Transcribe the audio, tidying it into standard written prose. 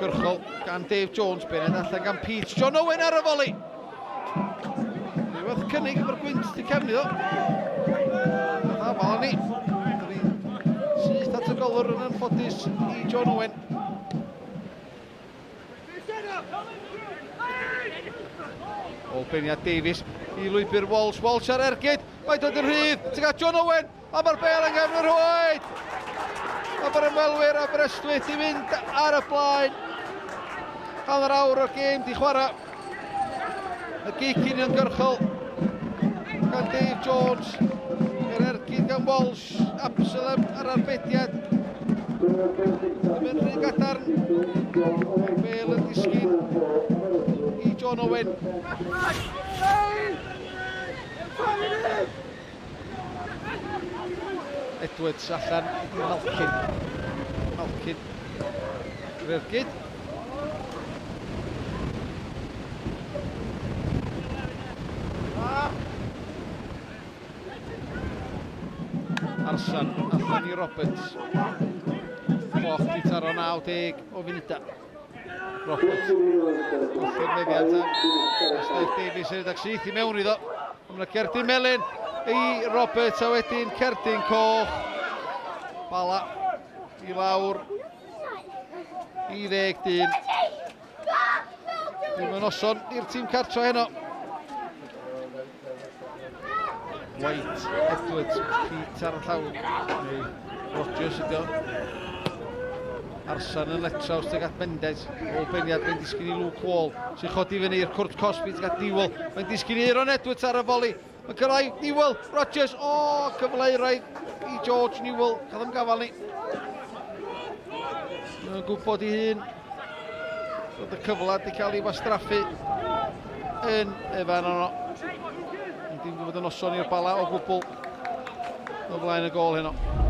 uniongyrchol gan Dave Jones, benned allan gan Pete. John Owen ar y foli. Rhywbeth cynnig efo'r gwynt di cefnu ddo. Nath afal ni. Syth at y golwr yn anffodus i John Owen. O beniad Davies i lwybr Walsh. Walsh ar ergyd. Mae'n dod yn rhydd. Ti'n gael John Owen. A mae'r bel yn gefn yr rhwyd. A mae'r ymwelwyr Aberystwyth i fynd ar y blaen. Hanner awr o'r gêm di chwarae. Y gic uniongyrchol gan Dave Jones. Yr ergyd gan Walsh. Absalom ar arbediad. Ddim yn rhy gadarn. Mae'r bel yn disgyn i John Owen. Edwards allan i Malkin. Malkin. Yr ergyd. Arsan allan i Roberts. Cloch di taro 90 o funudau. Roberts. Golled meddiant a Steve Davies yn rhedeg syth i mewn iddo. Mae yna cerdyn melyn i Roberts a wedyn cerdyn coch. Bala i lawr i ddeg dyn. Ddim yn noson i'r tîm cartra heno. White, Edwards, Pete ar y llaw. Neu Rogers ydi o. Arsan yn letraws tuag at Mendez. O beniad, mae'n disgyn i Luke Wall. Sy'n chodi fyny i'r cwrt cosbi tuag at Newell. Mae'n disgyn i Aaron Edwards ar y foli. Mae'n cyrraedd Newell, Rogers, o, cyfle euraidd i George Newell. Cael ymgafal ni. Mae'n gwybod i hun bod y cyfle wedi cael ei wastraffu yn y fan yno. Dim wedi bod yn noson i'r Bala o gwbl o flaen y gol heno.